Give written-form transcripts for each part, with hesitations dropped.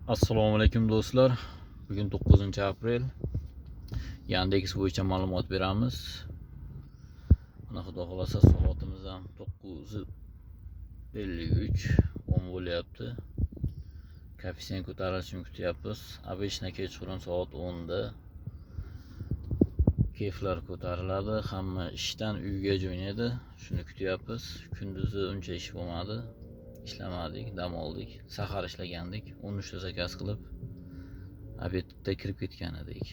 Assalomu alaykum do'stlar. Bugun 9-aprel. Yandex bo'yicha ma'lumot beramiz. Mana xudo xolasa soatimiz ham 9:53 10 bo'lyapti. Koeffitsient ko'tarilishini kutyapmiz. Обычно kechqurun soat 10 da keflar ko'tariladi. Hamma ishdan uyga jo'naydi. Shuni kutyapmiz. Kunduzi uncha ish bo'lmadi. Ishlamadik, dam oldik. Sahar ishlagandik. 13 ta zakaz qilib obedda kirib ketgan edik.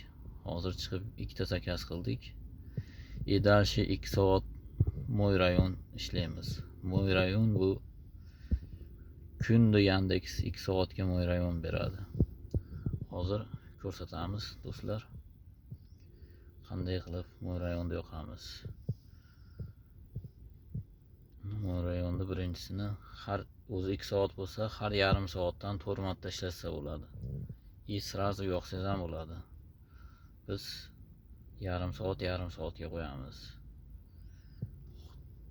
Hozir chiqib 2 ta zakaz qildik. И дальше 2 soat Moy rayon ishlaymiz. Moy rayon bu kunda Yandex 2 soatga Moy rayon beradi. Hozir ko'rsatamiz do'stlar. Qanday qilib Moy rayonda yoqamiz. Moy rayonda birinchisini har o'zi 2 soat bo'lsa, har yarim soatdan 4 marta ishlatsa bo'ladi. И сразу yoqsangiz ham bo'ladi. Biz yarim soat, yarim soatga qo'yamiz.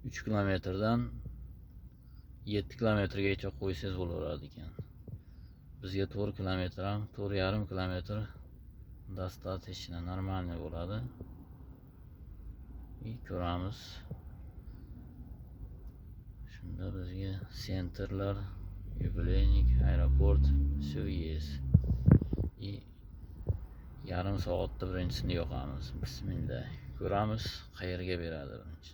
3 kilometrdan 7 kilometrgacha qo'ysangiz bo'laveradi ekan. Bizga 4 kilometr ham, 4,5 kilometr достаточно нормально bo'ladi. И ko'ramiz. Shunda bizga sentrlar, Yubileynik, aeroport, все есть. И yarim soatda birinchisini yoqamiz. Bismillah. Ko'ramiz qayerga beradi birinchi.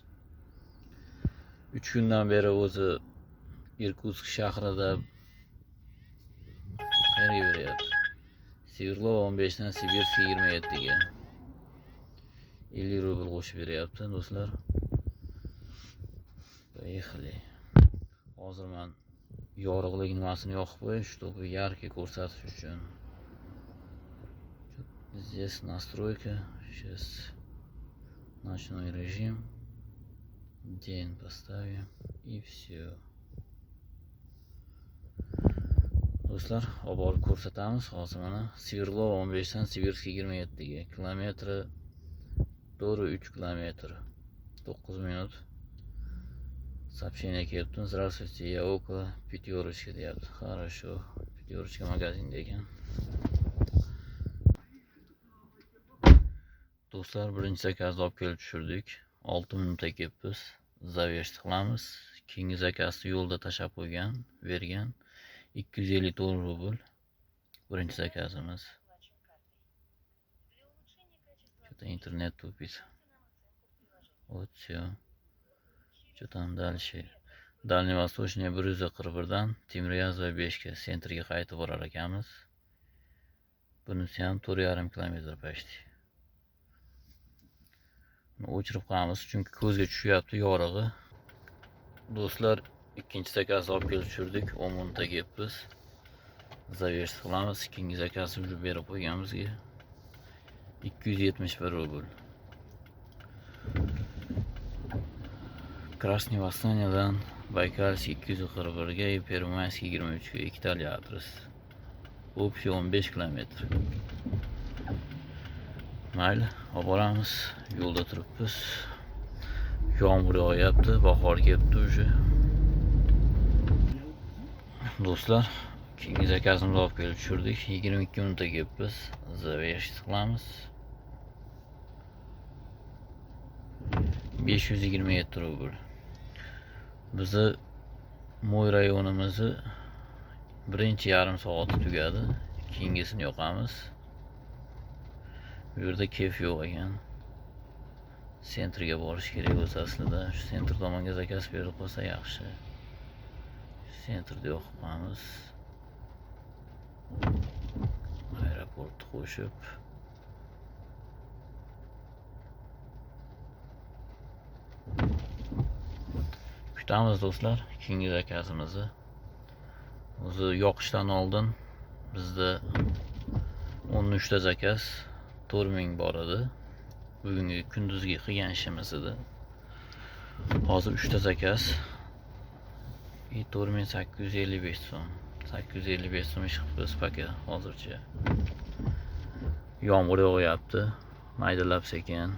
3 kundan beri o'zi Irkutsk shahrida qayerga beryapti? Sverdlov 15 dan Sibirskiy 27 ga. 50 rubl qo'shib beryapti do'stlar. Поехали. Hozir men yorug'lik nimasini yoqib qo'yay, чтобы яркий ko'rsatish uchun. Здесь настройка. Сейчас ночной режим. День поставим. И все. Do'stlar, olib borib ko'rsatamiz. Hozir mana Sverdlov 15 dan Sibirskiy 27 ga. Kilometri to'g'ri 3 kilometr. 9 minut. Сообщение kelibdi. Здравствуйте, я около Пятерочки deyapti. Хорошо. Пятерочка magazinda ekan. Do'stlar, birinchi zakazni olib kelib tushirdik. 6 minutda kelibmiz. Завершить qilamiz. Keyingi zakazni yo'lda tashlab qo'ygan, bergan. 254 rubl. Birinchi zakazimiz. Что-то интернет тупит. Вот все. Что там дальше? Дальневосточная 141 dan Тимирязева 5 ga sentrga qaytib borar ekanmiz. Bunisi ham 4,5 kilometr почти. Buni o'chirib qo'yamiz, chunki ko'zga tushyapti yorug'i. Do'stlar, ikkinchi zakazni olib kelib tushirdik. 10 minutda kelibmiz. Завершить qilamiz. Keyingi zakazni уже berib qo'ygan bizga. 271 rubl. Красный Восстаниядан Байкальский 241 ga и Первомайский 23 ga ikkitali adres. Общий 15 kilometr. Mayli, olib boramiz. Yo'lda turibmiz. Yomg'ir yog'yapti, bahor kelibdi уже. Do'stlar, keyingi zakazimizni olib kelib tushirdik. 22 minutda kelibmiz. Завершить qilamiz. 527 rubl. Bizni Moy rayonimizni birinchi yarim soati tugadi. Keyingisini yoqamiz. Bu yerda kef yo'q ekan. Sentrga borish kerak o'zi aslida. Shu sentr tomonga zakaz berib qo'ysa yaxshi. Sentrda yoqib qo'yamiz. Aeroportni qo'shib. Kutamiz do'stlar keyingi zakazimizni. O'zi yoqishdan oldin bizda 13 ta zakaz 4000 bor edi. Bugungi kunduzgi qilgan ishimiz edi. Hozir 3 ta zakaz и 4855 so'm. 855 so'm ish qilibmiz paka hozircha. Yomg'ir yog'yapti, maydalab sekin.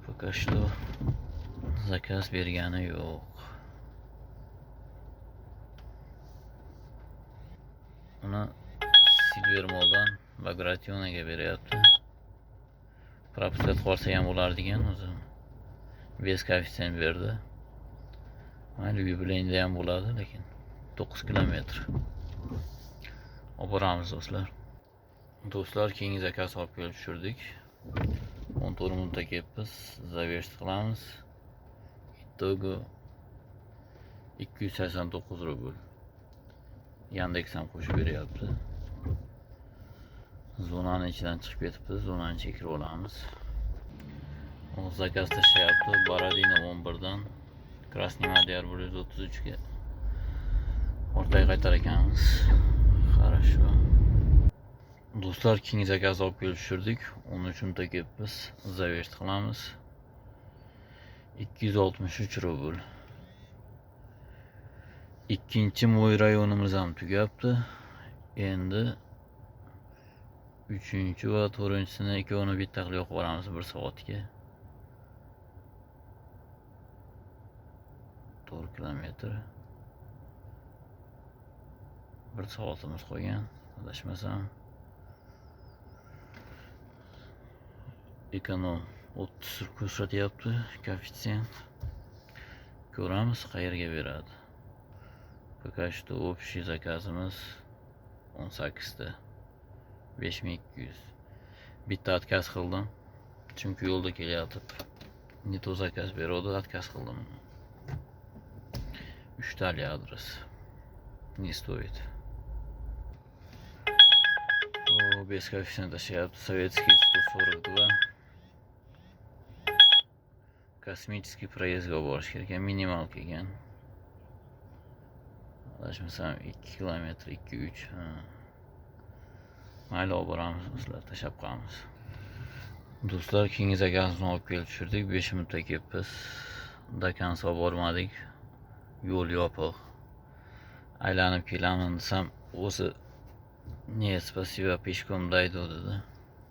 Пока что zakaz bergani yo'q. Uni Silver Malldan Bagrationaga beryapti. Пропускать qilsa ham bo'lardi ekan o'zi. Без koeffitsient berdi. Mayli, Yubileyda ham bo'ladi, lekin 9 kilometr. Olib boramiz do'stlar. Do'stlar, keyingi zakaz olib kelib tushirdik. 14 minutda kelibmiz. Завершить qilamiz. Итого 289 rubl. Yandex ham qo'shib beryapti. Zonani ichidan chiqib ketibdi. Zonani ichiga kirib olamiz. O zakaz tashlayapti. Borodino 11 dan Krasniy Madyar 133 ga orqaga qaytar ekanmiz. Хорошо. Do'stlar, keyingi zakaz olib kelib tushirdik. 13 minutda kelibmiz. Завершить qilamiz. 263 rubl. Ikkinchi мой rayonimiz ham tugabdi. Endi uchinchi va to'rtinchisini ikkovini bitta qilib yoqib boramiz 1 soatga. 4 kilometr. 1 soatimiz qolgan, adashmasam. Ekonom 30 ko'rsatyapti koeffitsient. Ko'ramiz qayerga beradi. Пока что общий zakazimiz 18 ta. 5200. Bitta отказ qildim. Chunki yo'lda kelayotib не то zakaz beruvdi, отказ qildim. 3 tali adres. Не стоит. O, без коэффициента tashlayapti. Советский 142. Kosmический проездga olib borish kerak ekan, minimal kelgan. Adashmasam 2 kilometr, 2-3. Mayli, olib boramiz, do'stlar, tashlab qo'yamiz. Do'stlar, keyingi zakazni olib kelib tushirdik. 5 minutda kelibmiz. До конца bormadik. Yo'l yopiq. Aylanib kelaman desam, o'zi "Нет, спасибо, пешком дойду" dedi.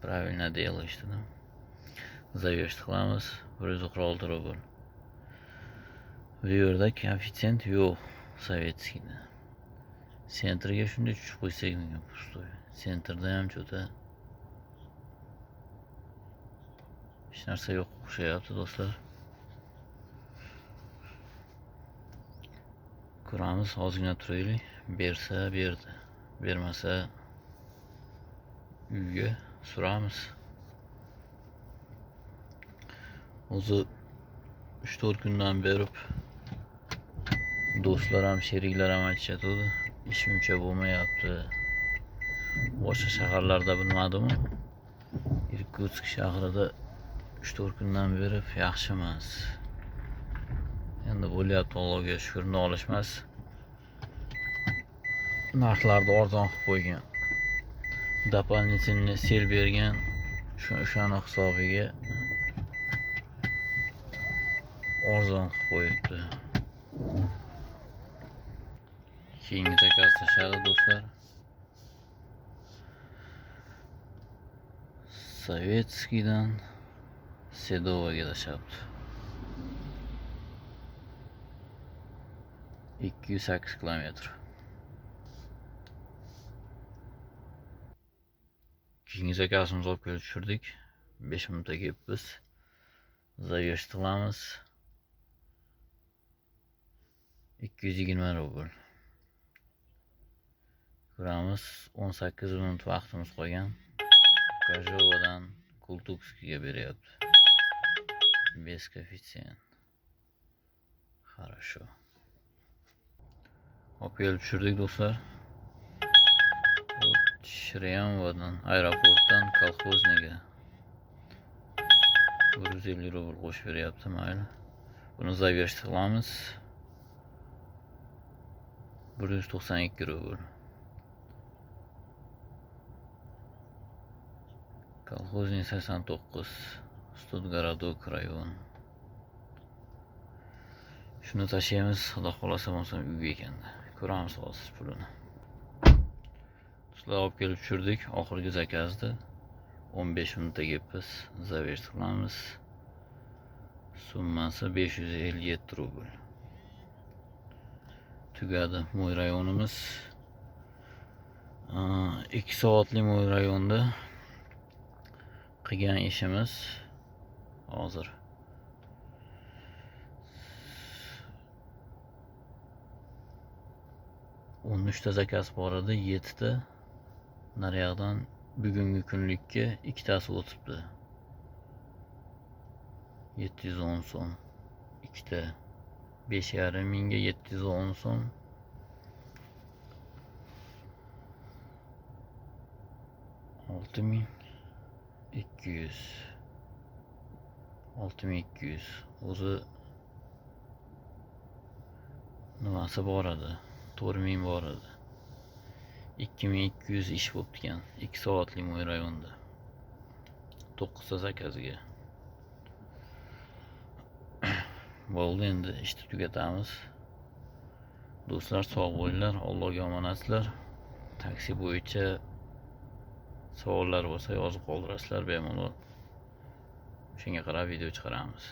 Правильно делаешь dedim. Завершить qilamiz. 146 rubl. Bu yerda koeffitsient yo'q советскийda. Sentrga shunday tushib qo'ysak mumkin, пустой. Sentrda ham juda hech narsa yo'q o'xshayapti do'stlar. Ko'ramiz, ozgina turaylik. Bersa berdi. Bermasa uyga suramiz. O'zi 3-4 kundan berib do'stlar ham, sheriklar ham aytishyapti, ish uncha bo'lmayapti. Boshqa shaharlarda bilmadim-u. Irkutsk shahrida 3-4 kundan beri yaxshi emas. Endi bo'lyapti, Allohga shukr, nolishmas. Narxlarni arzon qilib qo'ygan. Дополнительный sel bergan, o'shani hisobiga arzon qilib qo'yibdi. Keyingi zakaz tashladi do'stlar. Sovetskiydan Sedovaga tashlabdi. 208 kilometr. Keyingi zakazimizni olib kelib tushirdik. 5 minutda kelibmiz. Завершить qilamiz. 220 rubl. Ko'ramiz, 18 minut vaqtimiz qolgan. Kojovadan Kultukskiga beryapti. Без koeffitsient. Хорошо. Olib kelib tushirdik do'stlar. Shiryanvadan aeroportdan Kolxozniga 150 rubl qo'shib beryapti, mayli. Buni завершить qilamiz. 192 rubl. Kolxozniy 89, Studgorodok rayon. Shuni tashlaymiz, xudo xolasa bo'lmasa uyga ekanda. Ko'ramiz hozir pulini. Do'stlar, olib kelib tushirdik oxirgi zakazni. 15 minutda kelibmiz. Завершить qilamiz. Summasi 557 rubl. Tugadi moy rayonimiz. 2 soatlik moy rayonda qilgan ishimiz hozir 13 ta zakaz bor edi, 7 ta naryoqdan bugungi kunlikka ikkitasi o'tibdi. 710 so'm ikkita, 5,5 mingga 710 so'm. 6200, 6200 o'zi nimasi bor edi, 4000 bor edi. 2200 ish bo'pti ekan 2 soatlik moy rayonda 9 ta zakazga. Bo'ldi, endi ishni tugatamiz. Do'stlar, sog' bo'linglar, Allohga omonatsizlar. Taksi bo'yicha savollar bo'lsa yozib qoldirasizlar, bemalol shunga qarab video chiqaramiz.